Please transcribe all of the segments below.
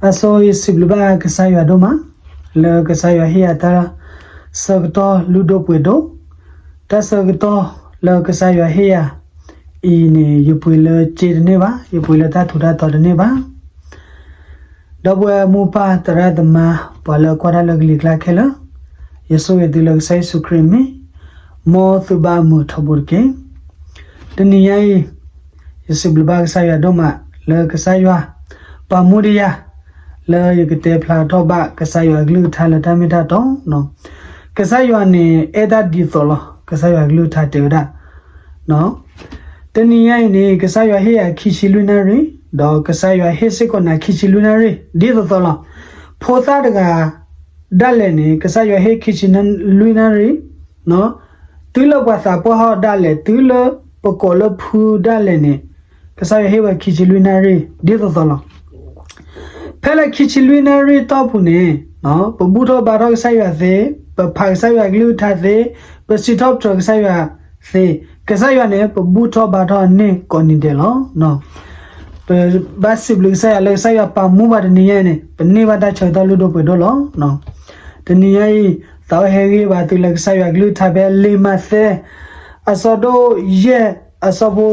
အဆိ ယစံးဘျုးဘၣ်ကစၢ်ယွၤဒိၣ်မး လၢကစၢ်ယွၤဟ့ၣ်ယၤတၢ်ဆၢကတီၢ်လုၢ်ဒိၣ်ပှ့ၤဒိၣ်, တၢ်ဆၢကတီၢ်လၢကစၢ်ယွၤဟ့ၣ်ယၤအံၤန့ၣ် ယပှ့ၤလၢစ့တန့ၢ်ဘၣ်, ယပှ့ၤလၢတၢ်ထူးတၢ်တီၤတန့ၢ်ဘၣ်. ဒီပုၢ်ဝဲၢ်မိၢ်ပၢ်သရၣ်သမါ ပှၤလၢကွၢ်တၢ်လၢကလံၤကျါခဲလၢာ်, ယဆိၣ်ဂ့ၤသုလၢကစၢ်ယ့ၣ်ၡူးခရံာ်အမံၤ, မ်သုဘၣ်မုာ်ထီဘိတက့ၢ်. တနံၤညါအံၤ ယစံးဘျုးဘၣ်ကစၢ်ယွၤဒိၣ်မး လၢကစၢ်ယွၤ ပာ်မူဒံးယၤ လၢယကတဲဖျါထီၣ်ဘၣ်ကစၢ်ယွၤအကလုၢ်ကထါလၢတၢ်မ့ၢ်တၢ်တီ, ကစၢ်ယွၤန့ၣ် အဲၣ်တၢ်ဒ်သိးလီၤ. ကစၢ်ယွၤအကလုၢ်ကထါတဲဝဲဒၣ် တနံၤညါအံၤန့ၣ် ကစၢ်ယွၤဟ့ၣ်ယၤခံဆံလွံၢ်နၣ်ရံၣ်, ဒီးကစၢ်ယွၤဟ့ၣ်စ့ၢ်ကီးနၤခံဆံလွံၢ်နၣ်ရံၣ် ဒ်သိးသိးလီၤ. ဖိသၣ်တဂၤဒၣ်လဲာ်န့ၣ် ကစၢ်ယွၤဟ့ၣ်ခံဆံလွံၢ်နၣ်ရံၣ်, တုၤလၢပှၤသးပှၢ်ဟီၣ်ဒၣ်လဲာ်, တုၤလၢပကိးလၢဖုဒၣ်လဲာ်န့ၣ်, ကစၢ်ယွၤဟ့ၣ်ဝဲခံဆံလွံၢ်နၣ်ရံၣ် ဒ်သိးသိးလီၤ. ဖဲလၢခံဆံလွံၢ်နၣ်ရံၣ်တီၢ်ပူၤန့ၣ်, ပဘူၣ်ထီၣ်ဘါထီၣ်ကစၢ်ယွၤသ့, ပဖးကစၢ်ယွၤကလုၢ်ကထါသ့, ပစံးထီၣ်ပတြၢၤကစၢ်ယွၤသ့, ကစၢ်ယွၤန့ၣ် ပဘူၣ်ထီၣ်ဘါထီၣ်န့ၢ်ကိးနံၤဒဲးလီၤ. ပဘၣ်စံးဘျုးကစၢ်ယွၤလၢကစၢ်ယွၤပာ်မူပှၤတနံၤညါအံၤန့ၣ် ပန့ၢ်ဘၣ်တၢ်ဆၢကတီၢ်လုၢ်ဒိၣ်ပှ့ၤဒိၣ်လီၤ. တနံၤညါအံၤ သးအိၣ်ဟ့ၣ်ဂံၢ်ဘါသုလၢကစၢ်ယွၤကလုၢ်ကထါဖဲလံာ်မးသဲ အဆၢဒိၣ်ယဲၢ် အဆၢဖ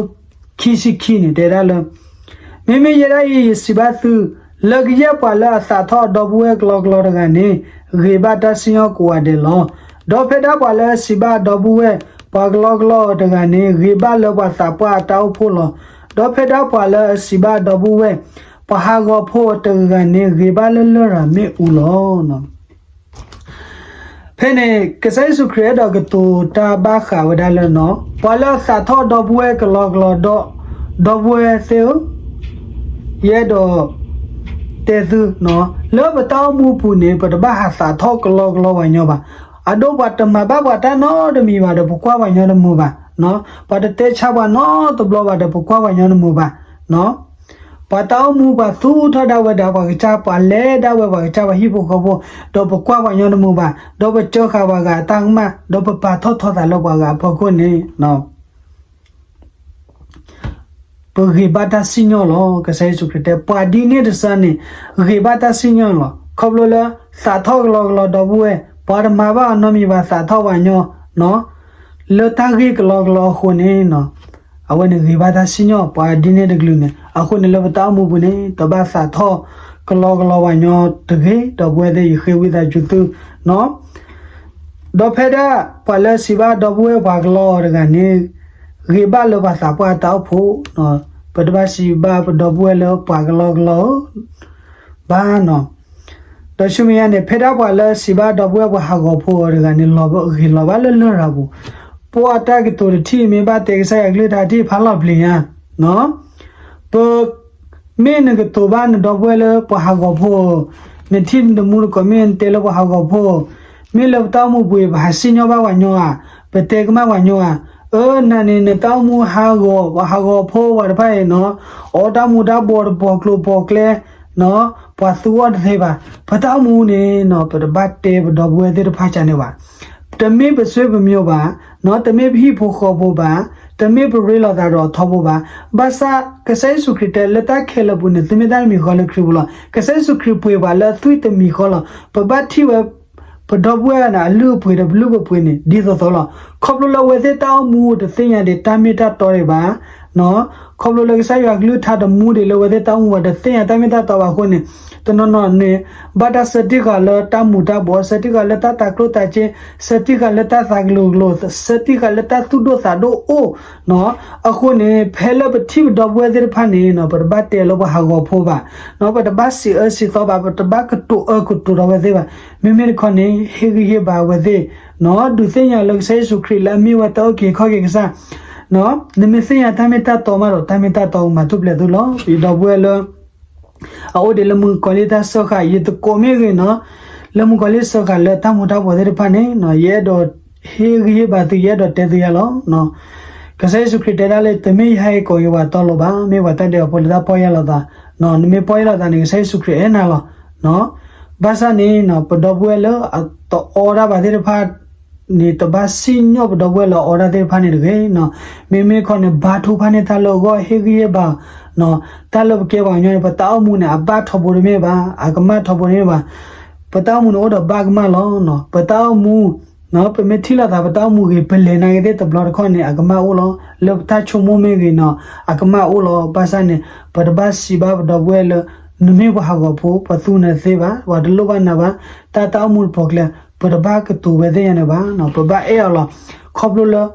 ိခံဆံခံန့ၣ် တဲဒၣ်လၢ မ့မ့ၢ်ယဲဒၣ်အံၤ ယစံးဘၣ်သု, လၢကယဲၢ်ပှၤလၢအသးထီၣ်အဒီပုၢ်ဝဲၢ်ကလီကလီတဂၤန့ၣ် ဂ့ၤဘၣ်တၢ်စံၣ်ညီၣ်ကိးဂၤဒဲးလီၤ. ဒီးဖဲဒၣ်ပှၤလၢအစံးဘၣ်အဒီပုၢ်ဝဲၢ် ပှၤကလီကလီတဂၤန့ၣ် ဂ့ၤဘၣ်လၢပှၤသးပှၢ်အတၢ်အိၣ်ဖှိၣ်လီၤ. ဒီးဖဲဒၣ်ပှၤလၢအစံးဘၣ်အဒီပုၢ်ဝဲၢ် ပှၤဟးဂီၤဖိတဂၤန့ၣ် ဂ့ၤဘၣ်လၢလရာ်မ့ၣ်အူလီၤ. ဖဲန့ၣ် ကစၢ်ယ့ၣ်ၡူးခရံာ်အဲၣ်ဒိးကတိၤတၢ်ဘၣ်ဃးဝဲဒၣ်လၢ ပှၤလၢအသးထီၣ်ဒီပုၢ်ဝဲၢ်ကလီကလီဒီး ဒီပုၢ်ဝဲၢ်သ့ၣ်ဧၢ, ယအဲၣ်ဒိးတဲသု, လၢပတၢ်အိၣ်မူပူၤန့ၣ် ပတဘၣ်ဟးသးထီၣ်ကလီကလီပှၤညီဘၣ်. အဒိပှၤတမၤဘၣ်ပှၤတၢ်နီတမံၤဘၣ်ဒီး ပကွၢ်ပှၤညီတမုာ်ဘၣ်. ပှၤတတဲဆါပှၤနီတဘျီဘၣ်ဒီး ပကွၢ်ပှၤညီတမုာ်ဘၣ်. ပှၤတၢ်အိၣ်မူပှၤသူၣ်ထီၣ်ဒၣ်ဝဲဒၣ်ပှၤကစၢ်, ပှၤလဲၤဒၣ်ဝဲပှၤကစၢ်ပှၤဟံၣ်ဖိဃီဖိ, ဒီးပကွၢ်ပှၤညီတမုာ်ဘၣ်, ဒီးပစၢဃာ်ပှၤဂၤအတၢ်ကမၣ်, ဒီးပပာ်ထီၣ်ထီသးလၢပှၤဂၤအဖီခိၣ်န့ၣ် ပဂ့ၤဘၣ်တၢ်စံၣ်ညီၣ်လီၤ. ကစၢ်ယ့ၣ်ၡူးခရံာ်တဲ ပှၤဒ်န့ၣ်တစၢန့ၣ် ဂ့ၤဘၣ်တၢ်စံၣ်ညီၣ်လီၤ. ခီဖျိလၢသးထီၣ်ကလီကလီဒီပုၢ်ဝဲၢ်, ပှၤတမၤဘၣ်အီၤနီတမံၤဘၣ် သးထီၣ်ပှၤညီ လၢတၢ်ဂ့ၢ်ကလီကလီအဃိန့ၣ် အဝဲန့ၣ်ဂ့ၤဘၣ်တၢ်စံၣ်ညီၣ် ပှၤဒ်န့ၣ်တကလုာ်န့ၣ်. အဃိန့ၣ်လၢပတၢ်အိၣ်မူပူၤန့ၣ် တဘၣ်သးထီၣ်ကလီကလီပှၤညီတဂ့ၤ, ဒီပုၢ်ဝဲၢ်သ့ၣ် ယဃ့ဝံသးစူၤသု ဒီးဖဲဒၣ်ပှၤလၢအစံးဘၣ်ဒီပုၢ်ဝဲၢ်ပှၤကလီတဂၤန့ၣ် ဂ့ၤဘၣ်လၢပှၤသးပှၢ်အတၢ်အိၣ်ဖှိၣ်, ပတဘၣ်စံးဘၣ်ပဒီပုၢ်ဝဲၢ်လၢပှၤကလီကလီဧၢ ဘၣ်နီၤ. ဒီးဆူမဲာ်ညါန့ၣ် ဖဲဒၣ်ပှၤလၢအစံးဘၣ်ဒီပုၢ်ဝဲၢ်ပှၤဟးဂီၤဖိအီၤတဂၤန့ၣ် လီၤဂ့ၤလီၤဘၣ်လၢလရာ်ပူၤ, ပှၤတၢ်ကတိၤတထံၣ်မ့ၢ်ဘၣ်တဲကစၢ်ယွၤကလုၢ်ကထါတထံၣ် ဖးလီၤပျံၤညါ ပ မ့ၢ်နကတိၤဘၣ်နဒီပုၢ်ဝဲၢ်လၢပှၤဟးဂီၤဖိ, နထံၣ်နတမူတကိး မ့ၢ်နတဲလၢပှၤဟးဂီၤဖိ, မ့ၢ်လၢပတၢ်အိၣ်မူပူၤအံၤ ပဟးစံၣ်ညီၣ်ဘၣ်ပှၤညီဧါ, ပတဲကမၣ်ပှၤညီဧါ, အၢ နၤန့ၣ် နတၢ်အိၣ်မူဟးဂီၤ, ပှၤဟးဂီၤဖိပှၤတဖၣ်အံၤနီၤ, အီၣ်တၢ်မူၤတၢ်ဘှီးတပီၤကျိၤပီၤကျဲ, ပှၤသူအီၣ်တသ့ဘၣ်, ပတၢ်အိၣ်မူန့ၣ်နီၤ ပတဘၣ်တဲပဒီပုၢ်ဝဲၢ်သ့ၣ်တဖၣ်ကန့ၣ်ဘၣ်. တမ့ၢ်ပဆွေပမျိုးဘၣ်, တမ့ၢ်ပဟံၣ်ဖိဃီဖိဘၣ်, တမ့ၢ်ပရ့လိာ်သးဒီးအထီဘိဘၣ်. ဘၣ်ဆၣ်ကစၢ်ယ့ၣ်ၡူးခရံာ်တဲလၢတၢ်ခဲလၢာ်ပူၤန့ၣ် သုမ့ၢ်တၢ်တမံၤဃီလၢခရံာ်ပူၤလီၤ. ကစၢ်ယ့ၣ်ၡူးခရံာ်ပှ့ၤပှၤလၢအသွံၣ်တမံၤဃီလီၤ. ပဘၣ်ထံၣ်ဝဲ ပဒီပုၢ်ဝဲၢ်န့ၣ်အလုၢ်အပှ့ၤဒီးပလုၢ်ပပှ့ၤန့ၣ် ဒ်သိးသိးလီၤ. ခီဖျိလၢအဝဲသ့ၣ်တၢ်အိၣ်မူတသ့ၣ်ညါဒံးတၢ်မ့ၢ်တၢ်တီဒံးဘၣ် ခီဖျိလၢကစၢ်ယွၤကလုၢ်ကထါတမူဒံးလၢအဝဲသ့ၣ်တၢ်အိၣ်မူဘၣ် တသ့ၣ်ညါတၢ်မ့ၢ်တၢ်တီဘၣ်အဃိန့ၣ် တနီၤနီၤန့ၣ် ဘၣ်တၢ်ဆၢတံၢ်ဃာ်လၢတၢ်မူၤတၢ်ဘှီး, ဆၢတံၢ်ဃာ်လၢတၢ်သးကျိၣ်သးစ့, ဆၢတံၢ်ဃာ်လၢတၢ်သးကလိၤကလိၤ, ဆၢတံၢ်ဃာ်လၢတၢ်သူၣ်ဒိၣ်သးဒိၣ်အိၣ် အဃိန့ၣ် ဖဲလၢပထံၣ်ပဒီပုၢ်ဝဲၢ်သ့ၣ်တဖၣ်န့ၣ် ပတဘၣ်တဲလၢပှၤဟးဂီၤဖိဘၣ်, ပတဘၣ်စံးအၢစံးသီဘၣ်, ပတဘၣ်ကတိၤအၢကတိၤဒီးဝဲသ့ၣ်ဘၣ်. မ့မ့ၢ်တခီန့ၣ် ဟ့ၣ်ဂံၢ်ဟ့ၣ်ဘါဝဲသ့ၣ်, ဒုးသ့ၣ်ညါလၢကစၢ်ယ့ၣ်ၡူးခရံာ်လၢအမ့ၢ်ဝဲတၢ်အုၣ်က့ၤခီၣ်က့ၤကစၢ်, နမ့ၢ်သ့ၣ်ညါတၢ်မ့ၢ်တၢ်တီမးဒီး တၢ်မ့ၢ်တၢ်တီကမၤထူၣ်ဖျဲးသုလီၤ. ယဒီပုၢ်ဝဲၢ်လၢ အအိၣ်ဒံးလၢမုၣ်ကီၤလံၢ်တၢ်စၢဃာ် ယသကိးမ့ၢ်ဂ့ၤနီၤ, လၢမုၣ်ကီၤလံၢ်စၢဃာ်လၢတၢ်မူၤတၢ်ဘှီးသ့ၣ်တဖၣ်န့ၣ် ယအဲၣ်ဒိးဟ့ၣ်ဂံၢ်ဟ့ၣ်ဘါသု ယအဲၣ်ဒိးတဲသုယါလီၤ. ကစၢ်ယ့ၣ်ၡူးခရံာ်တဲဒၣ်လၢ တမ့ၢ်ယဟဲကိးက့ၤပှၤတီလိၤဘၣ်, မ့ၢ်ပှၤတၢ်ဒဲးအဖိလၢတၢ်ပီၢ်ယၢ်လီၤသး, နမ့ၢ်ပီၢ်ယၢ်လီၤသးန့ၣ် ကစၢ်ယ့ၣ်ၡူးခရံာ်အဲၣ်နၤလီၤ. ဘၣ်ဆၣ်န့ၣ် ပဒီပုၢ်ဝဲၢ်လၢအတအီဒၣ်ဘၣ်သ့ၣ်တဖၣ်န့ၣ် တဘၣ်စံၣ်ညီၣ်ပဒီပုၢ်ဝဲၢ်လၢအအီဒၣ်သ့ၣ်တဖၣ်န့ၣ်တဂ့ၤ. မ့မ့ၢ်တခီန့ၣ် ဘါထုကဖၣ်န့ၢ်တၢ်လၢအဂီၢ် ဟ့ၣ်ဂံၢ်ဟ့ၣ်ဘါ တၢ်လၢပကဲပှၤကညီန့ၣ် ပတၢ်အိၣ်မူန့ၣ် အဘၣ်ထီဘိတမ့ၢ်ဘၣ်, အကမၣ်ထီဘိတမ့ၢ်ဘၣ်. ပတၢ်အိၣ်မူန့ၣ်အိၣ်ဒီးဘၣ်ကမၣ်လီၤ. ပတၢ်အိၣ်မူ ပမ့ၢ်ထံၣ်လိာ်သးပတၢ်အိၣ်မူဂ့ၤ ပလဲၤနာ်က့သ့ၣ်တဘျီတခီၣ်န့ၣ် အကမၣ်အိၣ်လီၤ. လၢပတၢ်ဆိကမိၣ်မ့ၢ်ဂ့ၤနီၤ အကမၣ်အိၣ်လီၤ. ဘၣ်ဆၣ်န့ၣ် ပတဘၣ်စံးဘၣ်ပဒီပုၢ်ဝဲၢ်လၢ နမ့ၢ်ပှၤဟးဂီၤဖိ ပှၤသူနသ့ဘၣ်, ပှၤတလိၣ်ဘၣ်နၤဘၣ်. တၢ်တၢ်အိၣ်မူတပီၤကျဲ ပတဘၣ်ကတိၤဝဲသ့ၣ်ညါန့ၣ်ဘၣ်. ပဘၣ်အဲၣ်အီၤလီၤ. ခီဖျိလၢ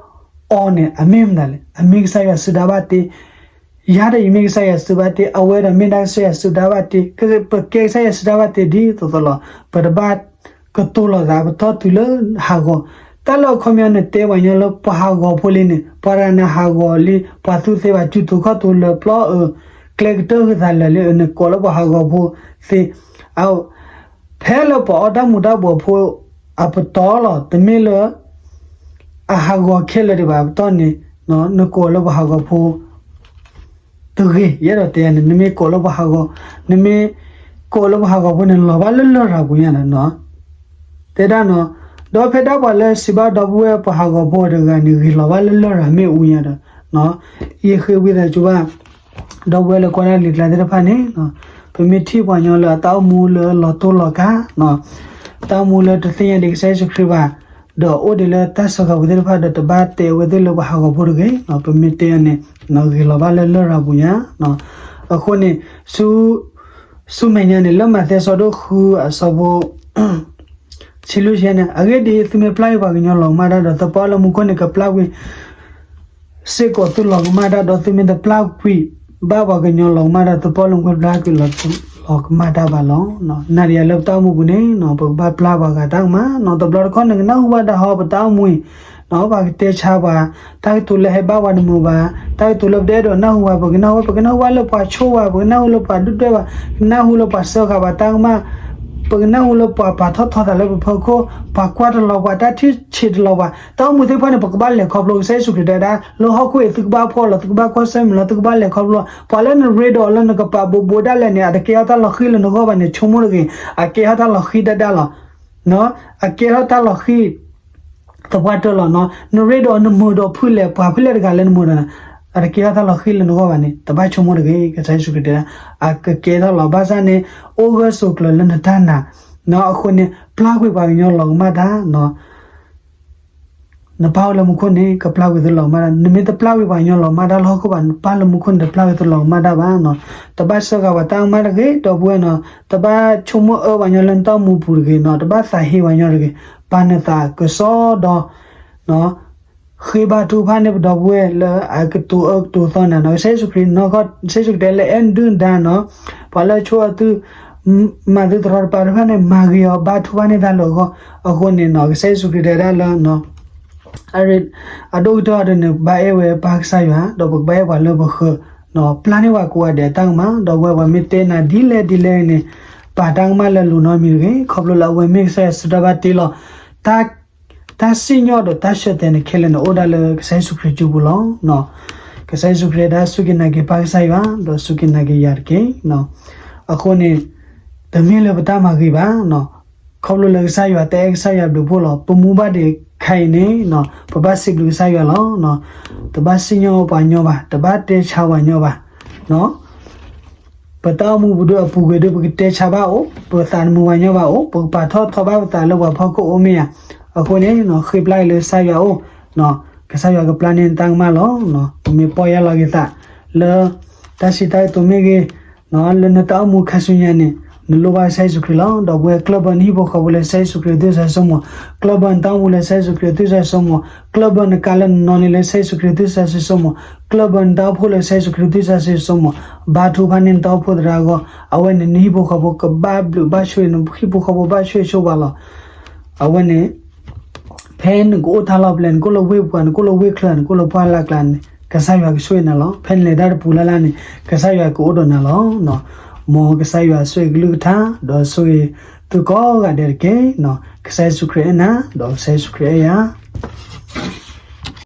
အီၤန့ၣ် အမ့ၢ်မနုၤလဲၣ်, အမ့ၢ်ကစၢ်ယွၤစုဒါဘၣ်တ့ ယၤဒီးယမ့ၢ်ကစၢ်ယွၤစုဘၣ်တ့, အဝဲဒီးမ့ၢ်ဒၣ်ကစၢ်ယွၤစုဒါဘၣ်တ့, ပကဲကစၢ်ယွၤစုဒါဘၣ်တ့ဒ်သိးသိးလီၤ. ပတဘၣ်ကတိၤလိာ်သးပတီၢ်တုၤလၢဟးဂီၤ. တၢ်လၢအခီပညီန့ၣ်တဲပှၤကညီလၢပှၤဟးဂီၤဖိလံန့ၣ် ပှၤတဂၤန့ၣ်ဟးဂီၤလံ ပှၤသူသ့ဘၣ် စုတိၤခီၣ်တိၤလၢပျီအၢ ကျဲကတၢၢ်ဃုာ်သးလၢာ်လံ အၢ နကိးလၢပှၤဟးဂီၤဖိသ့ အ ဖဲလၢပှၤအီၣ်တၢ်မူၤတၢ်ဘှီးဖိအပတီၢ်လီၤ. တမ့ၢ်လၢ အဟးဂီၤခဲလၢာ်ဒံးဘၣ် အပတီၢ်န့ၣ် နကိးလၢပှၤဟးဂီၤဖိ တဂ့ၤ. ယအဲၣ်ဒိးတဲန့ၣ် နမ့ၢ်ကိးလၢပှၤဟးဂီၤ, နမ့ၢ်ကိးလၢပှၤဟးဂီၤဖိန့ၣ် လီၤဘၣ်လၢလရာ်ပူၤညါဒီး တဲဒၣ်နီၤ, ဒီးဖဲဒၣ်ပှၤလၢစံးဘၣ်ဒီပုၢ်ဝဲၢ်ပှၤဟးဂီၤဖိတဂၤန့ၣ် ဂ့ၤလီၤဘၣ်လၢလရာ်မ့ၣ်အူညါဒီး ယဃ့ဝံသးစူၤဘၣ် ဒီပုၢ်ဝဲၢ်လၢကွၢ်တၢ်လံာ်ကျါသ့ၣ်တဖၣ်န့ၣ် ပမ့ၢ်ထံၣ်ပှၤကညီလၢအတၢ်အိၣ်မူလၢလီၤတိၢ်လီၤကါ, တၢ်အိၣ်မူလၢတသ့ၣ်ညါဒံးကစၢ်ယ့ၣ်ၡူးခရံာ်ဘၣ်, ဒီးအိၣ်ဒံးလၢတၢ်စၢဃာ်ပူၤသ့ၣ်တဖၣ်ဒီး တဘၣ်တဲဝဲသ့ၣ်လၢပှၤဟးဂီၤဖိတဂ့ၤ, ပမ့ၢ်တဲအီၤန့ၣ် ဂ့ၤလီၤဘၣ်လၢလရာ်ပူၤညါ. အဃိန့ၣ် ဆူ ဆူမဲာ်ညါန့ၣ် လၢမးသဲအဆၢဒိၣ်ဃုအဆၢဖိ ဆံလွံၢ်ဆံန့ၣ်, အဂ့ၢ်ဒ်အံၤ သုမ့ၢ်ပျၢ်ကွံာ်ပှၤကညီလီၤကမၣ်တၢ်ဒီး သုပၢ်လၢမူခိၣ်န့ၣ် ကပျၢ်ကွံာ် စ့ၢ်ကီးသုလီၤကမၣ်တၢ်, ဒီးသုမ့ၢ်တပျၢ်ကွံာ်ဘၣ်ပှၤကညီလီၤကမၣ်တၢ် သုပၢ်လၢမူခိၣ်တပျၢ်ကွံာ်လီၤကမၣ်တၢ်ဘၣ်လီၤ. နာ်ဒီးယၤလၢပတၢ်အိၣ်မူပူၤန့ၣ် ပကဘၣ်ပျၢ်ပှၤဂၤတၢ်ကမၣ်နီၤ, တဘျီတခီၣ်နကနၢ်ဟူဘၣ်တၢ်ဟီပတၢ်အိၣ်မူအံၤ ပှၤကတဲဆါပှၤ, တၢ်ကတိၤလၢဟဲဘၣ်ပှၤတမုာ်ဘၣ်, တၢ်ကတိၤလၢပတအဲၣ်ဒိးနၢ်ဟူဘၣ်, ပကနၢ်ဟူ ပကနၢ်ဟူဘၣ်လၢပှၤဆိၣ်ဘၣ်, ပကနၢ်ဟူလၢပှၤဒုၣ်ဒွဲၣ်ဘၣ်, ကနၢ်ဟူလၢပှၤစၢဃာ်ပှၤတၢ်ကမၣ်, ပကနၢ်ဟူလၢပှၤပာ်ထီၣ်ထီသးလၢပဖီခိၣ်, ပှၤကွၢ်တလီၤပှၤ, တၢ်ထံၣ်ဆံးတလီၤပှၤ, တၢ်အိၣ်မူသ့ၣ်တဖၣ်န့ၣ် ပကဘၣ်လဲၤခီဖျိ, ကစၢ်ယ့ၣ်ၡူးခရံာ်တဲဒၣ် လၢဟီၣ်ခိၣ်အံၤ သုကဘၣ်ဖှီၣ်လီၤ, သုကဘၣ်ကွၢ်ဆၢၣ်မဲာ်လီၤ, သုကဘၣ်လဲၤခီဖျိ, ပှၤလၢနရ့ဒီးအီၤလၢနကပာ်ဘိးဘိးဒၣ်လဲာ်န့ၣ် အတကဲထီၣ်တၢ်လီၤဃံၤလၢနဂီၢ်ဘၣ်န့ၣ် ဆိကမိၣ်တဂ့ၤ, အကဲထီၣ်တၢ်လီၤဃံၤဒၣ်ဒၣ်လီၤ. အကဲထီၣ်တၢ်လီၤဃံၤ သပှၢ်တၢၢ်လီၤနီၤ, နရ့ဒီးနမုာ်ဒီးဖုလဲၣ်, ပှၤဖုလဲၣ်တဂၤလၢနမုာ်ဒီး အတကဲထီၣ်တၢ်လီၤဃံၤလၢနဂီၢ်ဘၣ်န့ၣ် တဘၣ်ဆိကမိၣ်တဂ့ၤ, ကစၢ်ယ့ၣ်ၡူးခရံာ်တဲဒၣ် အကကဲထီၣ်လီၤ. ဘၣ်ဆၣ်န့ၣ် အိၣ်ဂၢၢ်ဆိးကျၢၤလၢနတၢ်နာ်နီၤ, အဃိန့ၣ် ပျၢ်ကွံာ်ပှၤကညီလီၤကမၣ်တၢ်နီၤ နပၢ်အိၣ်လၢမူခိၣ်န့ၣ် ကပျၢ်ကွံာ်သုလီၤကမၣ်တၢ်, နမ့ၢ်တပျၢ်ကွံာ်ပှၤကညီလီၤကမၣ်တၢ်လၢဟီၣ်ခိၣ်ဘၣ်, နပၢ်လၢမူခိၣ်န့ၣ် တပျၢ်ကွံာ်သုလီၤကမၣ်တၢ်ဘၣ်နီၤ. တဘၣ်စၢဃာ်ပှၤတၢ်ကမၣ်တဂ့ၤ, ဒီပုၢ်ဝဲၢ်နီၤ, တဘၣ်ဆိကမိၣ်အၢပှၤကညီလၢနတၢ်အိၣ်မူပူၤတဂ့ၤနီၤ, တဘၣ်သးဟ့ပှၤကညီတဂ့ၤ, ပာ်နသးကစီဒီ ဃ့ဘါထုကဖၣ်န့ၢ်ပဒီပုၢ်ဝဲၢ်လၢအကတိၤအၢကတိၤသီနၤနီၤ, ကစၢ်ယ့ၣ်ၡူးခရံာ်နီၢ်ကီၢ်, ကစၢ်ယ့ၣ်ၡူးခရံာ်တဲလၢအဲၣ်ဒုၣ်ဒါနီၤ, ပှၤလၢဆိၣ်အၢသု မၤသုသရီတပါတဖၣ်န့ၣ် မၤဂ့ၤအီၤဘါထုကဖၣ်န့ၢ်တၢ်လၢအဂီၢ်, အဃိန့ၣ်နီၤ ကစၢ်ယ့ၣ်ၡူးခရံာ်တဲဒၣ်လၢ အဒိၣ်ကတၢၢ်အံၤန့ၣ် ဘၣ်အဲၣ်ဝဲပၢ်ကစၢ်ယွၤ, ဒီးပကဘၣ်အဲၣ်ပှၤလၢပဃၢၤ, ပျၢ်န့ၢ်ပှၤကိးဂၤဒဲးတၢ်ကမၣ်, ဒီပုၢ်ဝဲၢ်ပှၤမ့ၢ်တဲနၤဒ်လဲၣ်ဒ်လဲၣ်န့ၣ် ပာ်တၢ်ကမၣ်လၢလိၤနီတမံၤတဂ့ၤ, ခီဖျိလၢအဝဲမ့ၢ်ကစၢ်ယွၤစုတၢ်ဘၣ်တ့လီၤ. တၢ် တၢ်စံၣ်ညီၣ်ဒီးတၢ်ဆၢတဲာ်န့ၣ်ခဲလၢာ်န့ၣ် အိၣ်ဒၣ်လၢကစၢ်ယ့ၣ်ၡူးခရံာ်စုပူၤလီၤ. ကစၢ်ယ့ၣ်ၡူးခရံာ်တဲဒၣ်စူၢ်က့ၤနာ်က့ၤပၢ်ကစၢ်ယွၤ ဒီးစူၢ်က့ၤနာ်က့ၤယၤတက့ၢ်. အဃိန့ၣ် တမ့ၢ်လၢပတၢ်မၤဂ့ၤဘၣ်, ခီဖျိလၢကစၢ်ယွၤတအဲၣ်ကစၢ်ယွၤဘျုးဖှိၣ်လီၤ. ပမူဘၣ်ဒံးခါအံၤန့ၣ် ပဘၣ်စံးဘျုးကစၢ်ယွၤလီၤ. တဘၣ်စံၣ်ညီၣ်ပှၤညီဘၣ်, တဘၣ်တဲဆါပှၤညီဘၣ် ပတၢ်အိၣ်မူပူၤဒီးအပူၤကွံာ်ဒီး ပကတဲဆါဘၣ်အိၣ်, ပသးတမုာ်ပှၤညီဘၣ်အိၣ်, ပကပာ်ထီၣ်ထီဘၣ်ပသးလၢပှၤဖီခိၣ်အိၣ်မ့ၢ်ဧါ. အဃိန့ၣ် ဃ့ပျၢ်အံၤလၢကစၢ်ယွၤအိၣ်, ကစၢ်ယွၤကပျၢ်န့ၢ်နတၢ်ကမၣ်လီၤ. ပမ့ၢ်ပီၢ်ယၢ်လီၤက့ၤသးလၢ တၢ်စံးတၢ်ကတိၤမ့ၢ်ဂ့ၤ, လၢနတၢ်အိၣ်မူခါဆူညါန့ၣ် နလိၣ်ဘၣ်ကစၢ်ယ့ၣ်ၡူးခရံာ်လီၤ. ဒီပုၢ်ဝဲၢ် ကျၢၢ်ဘၢနဟံၣ်ဖိဃီဖိလၢကစၢ်ယ့ၣ်ၡူးခရံာ်အသွံၣ်စီဆှံစိမိၤ, ကျၢၢ်ဘၢနတၢ်အိၣ်မူလၢကစၢ်ယ့ၣ်ၡူးခရံာ်အသွံၣ်စီဆှံစိမိၤ, ကျၢၢ်ဘၢနကါလၢနနီၤန့ၣ်လၢကစၢ်ယ့ၣ်ၡူးခရံာ်အသွံၣ်စီဆှံစိမိၤ, ကျၢၢ်ဘၢနတၢ်အိၣ်ဖှိၣ်လၢကစၢ်ယ့ၣ်ၡူးခရံာ်အသွံၣ်စီဆှံစိမိၤ, ဘါထုကဖၣ်န့ၢ်နတၢ်အိၣ်ဖှိၣ်သရၣ်အဂီၢ်, အဝဲန့ၣ် နဟံၣ်ဖိဃီဖိကဘၣ်ဘျုးဘၣ်ဆိၣ်ဂ့ၤ, နဟံၣ်ဖိဃီဖိဘၣ်ဆိၣ်ဂ့ၤဆိၣ်ဝါလီၤ. အဝဲန့ၣ် ဖဲနကအိၣ်တၢ်လီၢ်ဖဲလဲၣ်, နကအိၣ်လၢဝ့ၢ်ပူၤ, နကအိၣ်လၢဝ့ၢ်ချၢ, နကအိၣ်လၢပှၢ်လၢ်ကျါန့ၣ် ကစၢ်ယွၤကဆိၣ်ဂ့ၤနၤလီၤ. ဖဲနလဲၤတၢ်တပူၤလၢ်လၢ်န့ၣ် ကစၢ်ယွၤကအိၣ်ဒီးနၤလီၤ. မ်ကစၢ်ယွၤဆိၣ်ဂ့ၤကလုၢ်ကထါ ဒီးဆိၣ်ဂ့ၤသုကိးဂၤဒဲးတက့ၢ်. ကစၢ်ယ့ၣ်ၡူးခရံာ်အဲၣ်နၤ ဒီးကစၢ်ယ့ၣ်ၡူးခရံာ်အဲၣ်ယၤ.